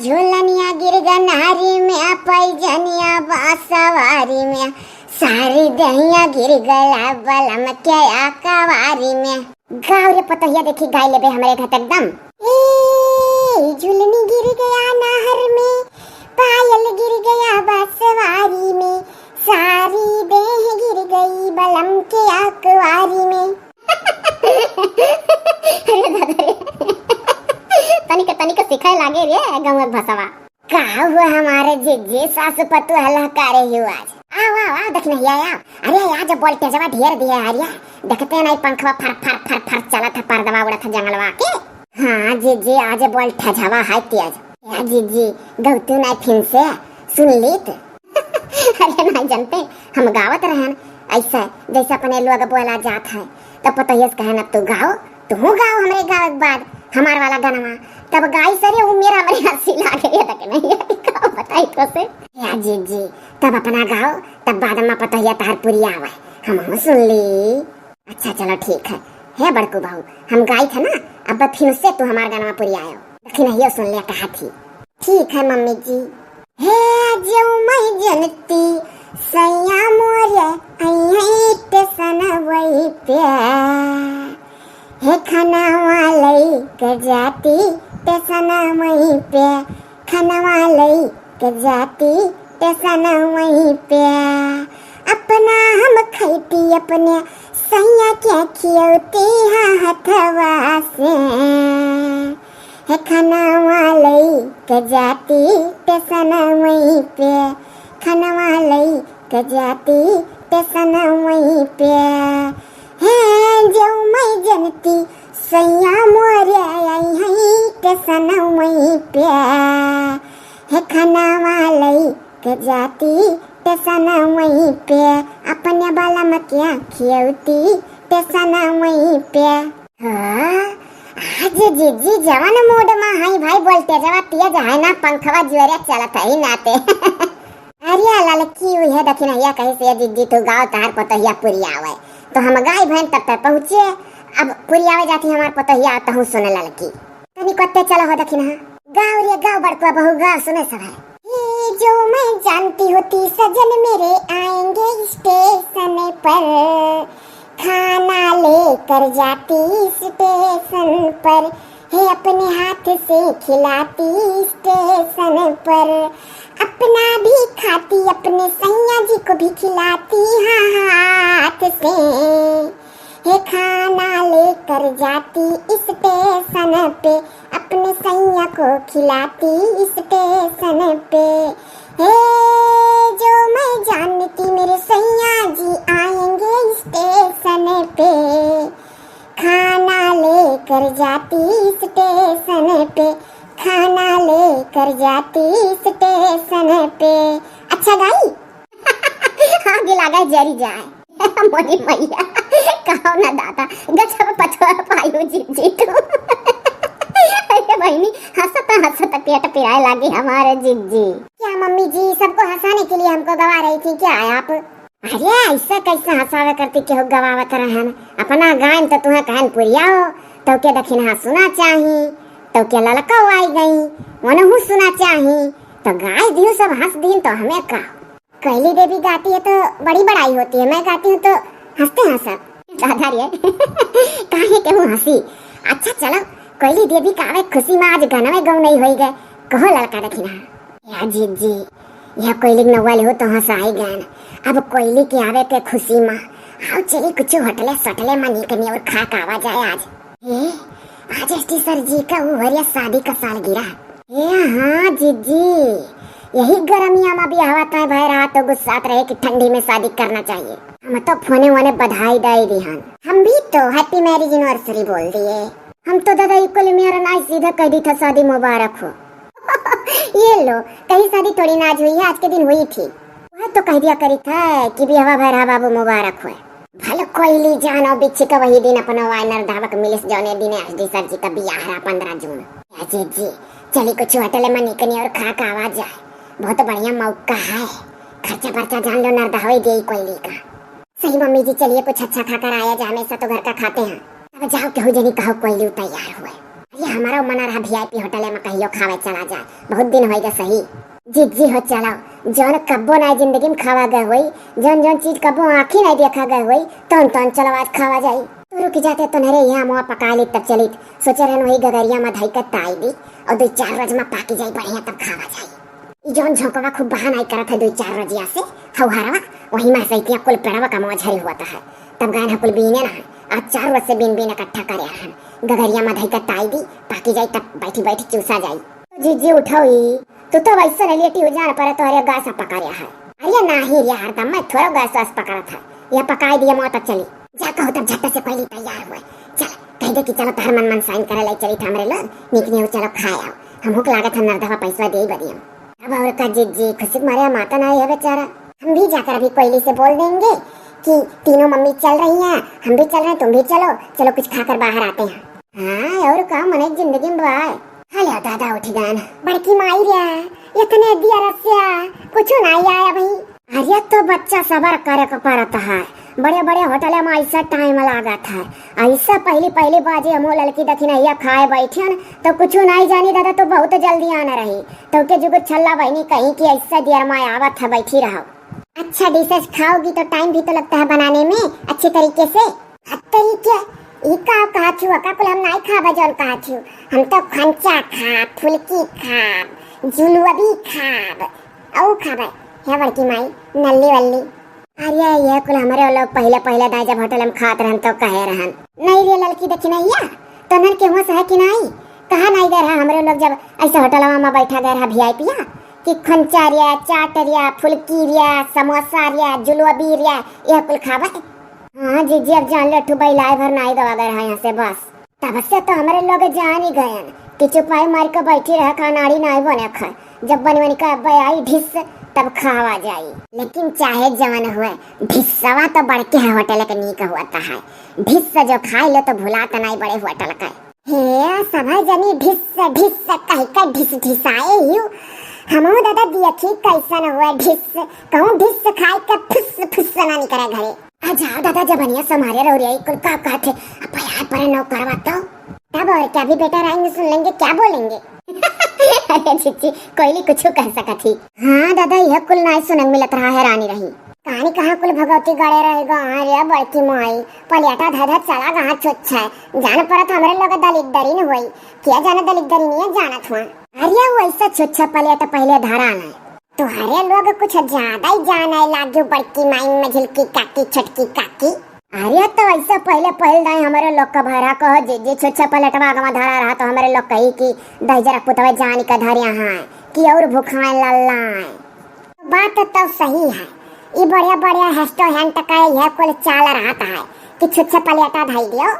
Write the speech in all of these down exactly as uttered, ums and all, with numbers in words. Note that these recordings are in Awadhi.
झुलनिया गिर गनारी में, पैजनिया बासवारी में, सारी दहिया गिर गया बलम के अकवारी में। गाओ रे पतोहिया, देखी गाई लेबे हमरे घर एकदम। ए, झुलनी गिर गया नहर में, पायल गिर गया बासवारी में, सारी देह गिर गई बलम के अकवारी में। अरे दादा रे, तनिक तनिक सिखाए लागे रे गौवा के भसवा। का हुआ हमारे जिज्जी, सासु पतोह हल्ला करे ही आज। आओ, आओ, आओ, दखिनहिया, आओ। अरे, आज voltageवा ढेर दिहे हरिया। देखते नहीं पंखवा फर, फर, फर, फर चलत है, पर्दवा उड़त है जंगलवा के। हाँ, जिज्जी, आज voltageवा है तेज। या जिज्जी, गौतू नहीं फिन से, सुन लीत। अरे, नहीं जानते, हम गावत रहन, ऐसा, जैसे अपने लोग बोला जात है, तब पतोहिया से कहन, "अब तू गाओ।" तुहू गाओ हमरे गावे के बाद हमार वाला गनवा। तब गाई सरे, उ मेरा हमरे हँसी लागे रे, तक नहीं है, का बताई तो से। या जिज्जी, तब अपना गाओ, तब बाद में पतोहिया तहार पुरियावे, हमहू सुन ली। अच्छा चलो ठीक है, हे बड़कू बहू, हम गाई था ना, अब फिर से तू हमार गनवा पुरियायो, दखिनहियो सुन ले कहा थी। ठीक है मम्मी जी। हे जौ मैं जनती सैया मोरे अइहैं टेसनवै पे, हे खनवा लैके जाती टेसनवै पे, खनवा लैके जाती टेसनवै पे, अपना हम खैती अपने सैया के खियौती हाँ हथवा से। हे खनवा लैके जाती टेसनवै पे, खनवा लैके जाती टेसनवै पे। हे जौ मैं जनती सैया मोरे अइहैं टेसनवै पे, हे खनवा लैके जाती टेसनवै पे, अपने बलम के खियौती टेसनवै पे। हाँ, आज जिज्जी जवन mood में है भाई, voltageवा तेज है ना, पंखवा जोरे चलत है नाते। अरे ललकी, उहे दखिनहिया कही से जिज्जी तू गाओ, तहार पतोहिया पुरियावे। तो हम गाई भैन तब तक पहुँचे, अब पुरियावे जाती हमार पतोहिया, तहूँ सुन ललकी। तनी कत्ते चला हो दखिनहा, गाओ रे गाओ बड़कुआ बहू गाओ, सुने सब है। ये जो मैं जानती होती सजन मेरे आएंगे स्टेशन पर, खाना लेकर जाती स्टेशन पर, हे अपने हाथ से खिलाती स्टेशन पर, अपना भी खाती अपने सैया जी को भी खिलाती हाँ हाथ से। हे खाना लेकर जाती स्टेशन पे, अपने सैया को खिलाती स्टेशन पे। हे जो मैं जानती मेरे सैया जी आएंगे स्टेशन पे, खाना लेकर जाती स्टेशन पे, खाना लेकर जाती स्टेशन पे। अच्छा गाई? हाँ, गिला गए जरी जाए। मोरी मैया, कहो ना दादा, गजब पछुआ पायो जिज्जी तू। अरे बहिनी, हँसत हँसत पेट पिराए लागी हमारे जिज्जी। क्या मम्मी जी, सबको हँसाने के लिए हमको गवा रही थी क्या आप? अरे ऐसा कैसे हँसावे करती केहू गवावत रहन? अपना गायन तो तुहें कहन पुरियाओ, तो के दखिनहा सुना चाही, तो के ललकाओ आई गई, वनहू सुना चाही, तो गाय दियो सब हँस दीन तो हमें का? कोयली देवी गाती है तो बड़ी बड़ाई होती है, मैं गाती हूँ तो हँसते हैं सब। दादा रे, काहे केहू हँसी? अच्छा चलो, कोयली देवी का आवे खुशी में आज गनवे गौ नहीं होई गए, कहो ललका दखिनहा। या जिज्जी, यह कोयली के नौवा लेहू तो हँसाई गए। अब कोयली के आवे के खुशी में आओ चली कुछ होटले सोटले में निकनी और खा के आवा जाए आज। ए, आज एसटी सर जी का वो हरिया शादी का सालगिरह। ए हाँ जिज्जी, यही गरमिया में बियाहवा तय भय रहा तो गुस्सात रहे कि ठंडी में शादी करना चाहिए। हम तो फोने वोने बधाई दे दिहन। हम भी तो happy marriage anniversary बोल दिए। हम तो दादा इक्वल मेरा नाई सीधा कह दी था शादी मुबारक हो। ये लो, कहीं शादी थोड़ी ना आज हुई है, आज के दिन हुई थी। वह तो कह दिया करी था कि बियाहवा भैरा बाबू मुबारक हुए। भले कोयली जानो बिच्छी का वही दिन अपना वाइनर धावक मिलिस जौने दिन एसडी सर जी का बियाह रहा पन्द्रह जून। या जिज्जी, चली कुछ होटल में निकनी और खा के आवा जाए, बहुत बढ़िया मौका है। खर्चा पर्चा जान लो नरदहवे देई कोयली का। सही मम्मी जी, चलिए कुछ अच्छा खा कर आया जाए, हमेशा तो घर का खाते हैं। अब जाओ केहू जनी कहो कोयली तैयार हुए। ये हमारा मना रहा V I P होटल में कहियो खावे चला जाए, बहुत दिन होइगा सही। जिज्जी हो चलाओ, जौन कब्बो नाई जिंदगी में खावा गए होई, जौन जौन चीज कब्बो आँखी नाई देखा गए होई, तौन तौन चलो आज खावा जाई। तो रुक जाते तोहरे यहाँ मुआ पका ली तब चलित। सोचे रहन वही गगरिया में धई के ताई दी और दो चार रोज में पाकी जाई बढ़िया तब खावा जाई। ई जौन झोंकवा खूब बहानाई करत है दो चार रोजिया से, हौहरवा, वही में सैतिया कुल पेड़वा का मुआ झरी हुआ है। तब गए ना कुल बीने ना है, आज चार रोज से बीन बीन इकट्ठा करे रहन। गगरिया में धई के ताई दी, पाकी जाई तब बैठी बैठी चूसा जाई। जिज्जी उठाओ ई, तू तो वैसे नहीं लेटी हो जान पर तोहरे गैस पकड़े है। अरे नाही रे हरदम मैं थोड़ा गैस वैस पकड़त है, यह पकाई दिया मौत चली। जा कहो तब झट से पहली तैयार हुए, चल कह दे कि चलो तार मन मन साइन करे ले चली था हमरे लोग, निक नहीं चलो खाए आओ, हम भूख लागत है नरदवा पैसा दे बदियम। अब और का जिज्जी खुशी के मारे माता ना है बेचारा। हम भी जाकर अभी कोयली से बोल देंगे कि तीनों मम्मी चल रही हैं, हम भी चल रहे हैं, तुम भी चलो, चलो कुछ खाकर बाहर आते हैं। हाँ और का मने जिंदगी में बाय। हेलो दादा उठ गए। बड़की माई रे, इतने दिया रस्या, कुछ नहीं आया भाई। अरे तो बच्चा सबर करे को परत है, बड़े बड़े होटल में ऐसा टाइम लागत है। ऐसा पहली पहली बाजी हमो लड़की दखिनैया खाए बैठियन तो कुछ नहीं जानी दादा, तो बहुत जल्दी आना रही। तो के जुगुर छल्ला बहनी कहीं कि ऐसा देर में आवत है, बैठी रहो। अच्छा डिशेस खाओगी तो टाइम भी तो लगता है बनाने में अच्छे तरीके से। हत्तरी के, ई का कहा थियो, का कुल हम नाई खाबे जौन कहा थियो। हम तो खंचा खाब, फुलकी खाब, जुलवबी खाब, औ खाबे। हे बड़की माई, नल्ली वल्ली। अरे ये कुल हमरे लोग पहले पहले दाई जब होटल में खात रहन तो कहे रहन। नहीं रे लड़की दखिनैया, तो नन के हुआ से है कि नाई? कहा नाई गए रहा हमरे लोग जब ऐसे होटलवा में बैठा गए रहा V I P या कि खंचा रिया, चाट रिया, फुलकी रिया, समोसा रिया, जुलवबी रिया, यह कुल खाबे। हाँ जिज्जी, अब जान ले, ठू बैलाए भर नाई गवा गए रहा यहाँ से बस। तब से तो हमरे लोग जान ही गयन कि चुपाई मार के बैठी रह, खानाड़ी नाई बने खा। जब बन बन के अब्बे आई ढिस, तब खावा जाई। लेकिन चाहे जवन हुए, ढिसवा तो बड़के है होटल के नीक हुआ है। ढिस जो खाए लो तो भुला तो नाई बड़े होटल का। हे सभा जनी ढिस ढिस कह के ढिस ढिसाए हियो। हमहू दादा दियखी कैसन हुए ढिस, कहूँ ढिस खाए के फुस फुस ना निकरे घरे। आ जाओ दादा, जबनिया समारे रौरिया, ई कुल का कहत है? अब यार पर नौ करवा तो। तब और क्या, अभी बेटा आएंगे, सुन लेंगे क्या बोलेंगे। अरे जिज्जी, कोयली कुछ कह सकत ही। हाँ दादा, यह कुल नाई सुनन मिलत रहा, हैरानी रही। कहानी कहाँ कुल भगवती गड़े रहेगा। अरे बड़की माई, पलियाटा धर धर चला कहाँ छुच्छा है। जान परत हमरे लोग दलिद्दरी न होई। क्या जाने दलिद्दरी नहीं है जानत हुआ। अरे वो ऐसा छुच्छा पलियाटा पहले धरा नहीं। तोहरे लोग कुछ ज्यादा ही जाने लाग्यो बड़की माई में झिलकी काकी, छोटकी काकी। अरे तो ऐसे पहले पहल दाई हमरे लोग का भरा कहो जिज्जी, छुच्छा पलेटवा अगवा धरा रहा तो हमरे लोग कही कि दही जरा पुतवे जान के धरिया हैं कि और भुखाए लल्लाए। बात तो सही है, ई बढ़िया बढ़िया हेस्टो हैंट का यह कुल चाल रहता है कि छुच्छा पलेटा धई दियो,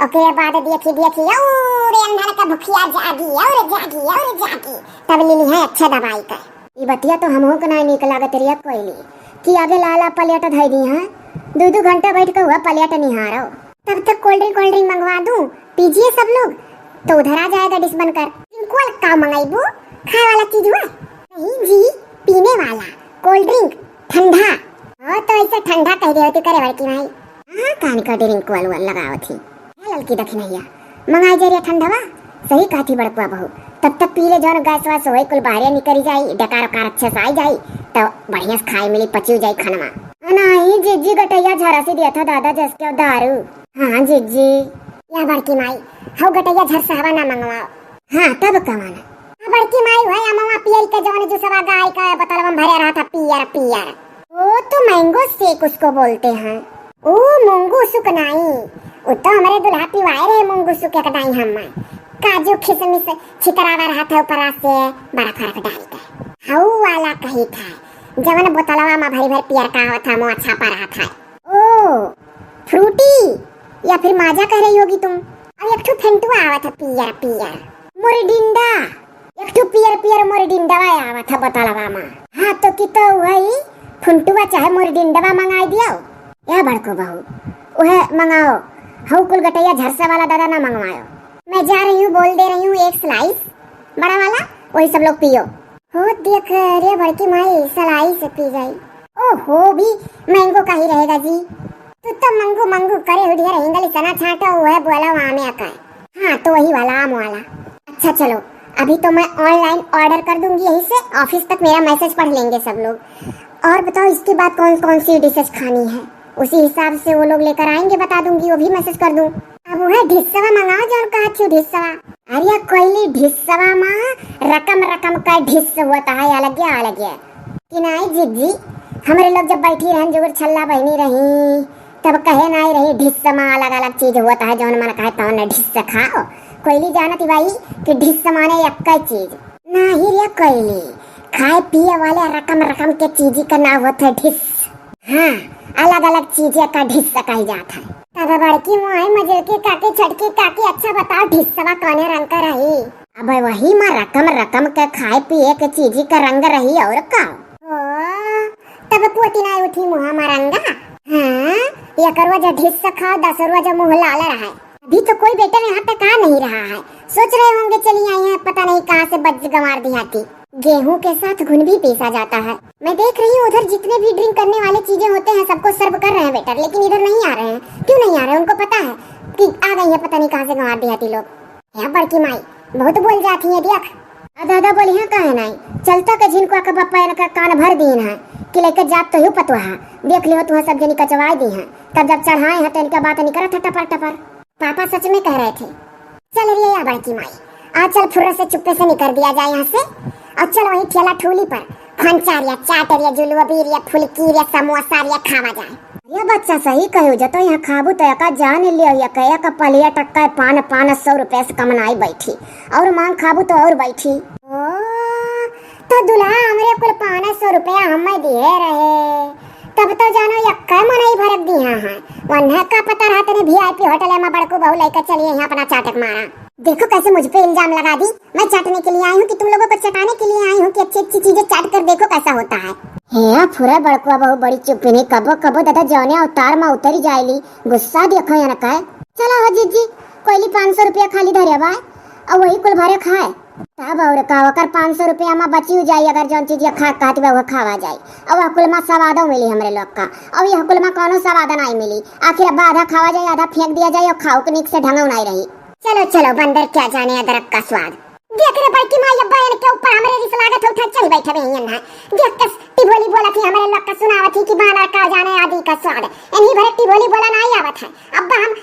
ओके बाद देखी देखी और अंधर का भुखिया जागी और जागी और जागी, तब लेली है अच्छे दवाई का। ई बतिया तो हमहू के नाई नीक लागत रिया कोयली, कि आगे लाला पलेट धई दी हैं, दू दू घंटा बैठ के हुआ पलेट निहारो। तब तक कोल्ड ड्रिंक, कोल्ड ड्रिंक मंगवा दूं, पीजिए सब लोग, तो उधर आ जाएगा डिश बनकर। ड्रिंक वाला का मंगाइबू? खाए वाला चीज हुआ? नहीं जी, पीने वाला, कोल्ड ड्रिंक, ठंडा। ओ, तो ऐसे ठंडा कह दे होती करे बड़की माई। हाँ, कान का ड्रिंक वाला लगावत ही। हे ललकी दखिनैया, मंगाई जरिया ठंडवा, सही कहती बड़कुआ बहू। तब तक पी ले, जौन गैस वैस होई, कुल बाहरे निकरी जाई, डकार ओकार अच्छे से आई जाई, तो बढ़िया से खाए मिली, पचियो जाई खानवा। नहीं जिज्जी, गटैया झरा से दिया था दादा जस के दारू। हाँ जिज्जी। या बड़की माई, हौ गटैया झर से हवा ना मंगवाओ। हाँ, तब कवन? आ बड़की माई, वह अमवा पियर के जौन जूसवा गाय का बोतलवा में भरे रहा था, पियर पियर। वो तो मैंगो शेक उसको बोलते हैं। ओ मूंगू सुक नाई, वो तो हमरे दुल्हा पिवाए रहे मूंगू सुक एक दाई हम। काजू किशमिश छितरावा रहा था ऊपरा से बर्फ बर्फ डाल के। हऊ वाला कही था, जवन बोतलवा में भरी भर पियर का आवत था, मुआ छापा रहा था। ओ, फ्रूटी या फिर माजा कह रही होगी तुम। और एक ठो फेंटुआ आवत है पियर पियर। मोरिडिंडा, एक ठो पियर पियर मोरिडिंडवा आवत है बोतलवा में। हाँ, तो की तो वही फुंटुआ चाहे मोरिडिंडवा मंगाई दियो। या बड़को बहू, वह मंगाओ। हऊ कुल गटैया झरसा वाला दादा ना मंगवायो। मैं जा रही हूँ, बोल दे रही हूँ, एक स्लाइस बड़ा वाला, वही सब लोग पियो। हो देख रे बड़की माई, स्लाइस पी जाई। ओहो, भी मैंगो का ही रहेगा जी। तू तो मंगू मंगू करे हुडिया रहेंगल, इतना छांटो हुआ है, बोला वहाँ में आका है। हाँ, तो वही वाला, आम वाला। अच्छा चलो, अभी तो मैं online order कर दूंगी, यहीं से office तक मेरा message पढ़ लेंगे सब लोग। और बताओ, इसके बाद कौन कौन सी dishes खानी है, उसी हिसाब से वो लोग लेकर आएंगे, बता दूंगी, वो भी message कर दूं। अब वह ढिस्सवा मंगाओ, जौन कहा थी ढिस्सवा। अरे कोयली, ढिस्सवा मा रकम रकम का ढिस्स होता है, अलग अलग। कि नाई जिज्जी, हमरे लोग जब बैठी रहन जुगुर छल्ला बहिनी रही, तब कहे नाई रही, ढिस्स मा अलग अलग चीज होता है, जौन मन कहे तौन ढिस्स खाओ। कोयली जानत ही बाई कि ढिस्स माने एक्कै चीज। नाही रे कोयली, खाए पिए वाले रकम रकम के चीजी का नाव होत है ढिस्स। हाँ, अलग अलग चीजे का ढिस्स कही जात है। तब बड़की माई, मझिलकी काकी, छोटकी काकी, अच्छा बताओ ढिस्सवा कौने रंग का रही? अब वही मा रकम रकम के खाए पिए के चीजी का रंग रही और का। ओ, तब कोती नाई उठी मुहा मा रंगा। हाँ, एक रोज ढिस्स खाओ, दस रोज मुँह लाल रहे। अभी तो कोई बेटा यहाँ तक आ नहीं रहा है। सोच रहे होंगे, चली आई हैं, पता नहीं कहाँ से बज्ज गंवार दिहाती। गेहूं के साथ घुन भी पीसा जाता है। मैं देख रही हूँ उधर जितने भी drink करने वाले चीजें होते हैं, सबको serve कर रहे हैं waiter, लेकिन इधर नहीं आ रहे हैं। क्यों नहीं आ रहे हैं? उनको पता है कि आ गई है पता नहीं कहाँ से गंवार दिहाती लोग। या बड़की माई, बहुत बोल जाती है, देख। आ दादा बोली है, काहे नहीं? चलता के झिनको आके बप्पा इनका कान भर दीन है कि लेके जात तो ही पतवा है। देख लियो, तुहा सब जनी कचवाई दी है, तब जब चढ़ाए हैं तो इनका बात निकरत है टपर टपर। पापा सच में कह रहे थे। चल रे या बड़की माई, आज चल फुर्र से चुप्पे से निकर दिया जाए यहाँ से, और चल वहीं ठेला ठूली पर फंचा रिया, चाट रिया, जुलबी रिया, फुलकी रिया, समोसा रिया खावा जाए। ये बच्चा सही कहो, जतो यहाँ खाबू तो एका जान लियो, एक एक पलिया टक्का पान पाँच सौ रुपया से कम नाई बैठी, और मांग खाबू तो और बैठी। ओ, तो दुल्हा हमरे कुल पाँच सौ रुपया हमें दिए रहे, तब तो जानो यक्का मनई भरत दिहा है। वन्हे का पता रहा तनी VIP होटल में बड़कू बहू लेकर चलिए यहाँ अपना चाटक मारा। देखो कैसे मुझ पे इल्जाम लगा दी। मैं चाटने के लिए आई हूँ कि तुम लोगों को चटाने के लिए आई हूँ कि अच्छी अच्छी चीजें चाट कर देखो कैसा होता है। हे फुरा बड़कुआ बहू बड़ी चुप्पी नहीं, कबो कबो दादा जौने अवतार में उतरी जाइली, गुस्सा देखो यहाँ का है। चला हो जीजी, कोयली पाँच सौ रुपया खाली धरे बा, और वही कुल भरे खाए। तब और का, ओकर पाँच सौ रुपया मा बची जाई, अगर जौन चीज ये खा कहत बा, वो खावा जाई। और वह कुल मा सवादो मिली हमरे लोग का, और यह कुल मा कौनो सवाद नाई मिली। आखिर अब्बा आधा खावा जाई, आधा फेंक दिया जाई, और खाओ के नीक से ढंगो नाई रही। चलो, चलो, बंदर क्या जाने अदरक का स्वाद। देख रे बड़की माई, अब्बा इनके ऊपर हमरे रिस लागत हो, उठा चल बैठे बे हियन है। देख कस टिभोली बोलत ही, हमरे लोग का सुनावत ही कि बानर का जाने आदि का स्वाद। इन्हीं भरे टिभोली बोला नाई आवत है। अब्बा हम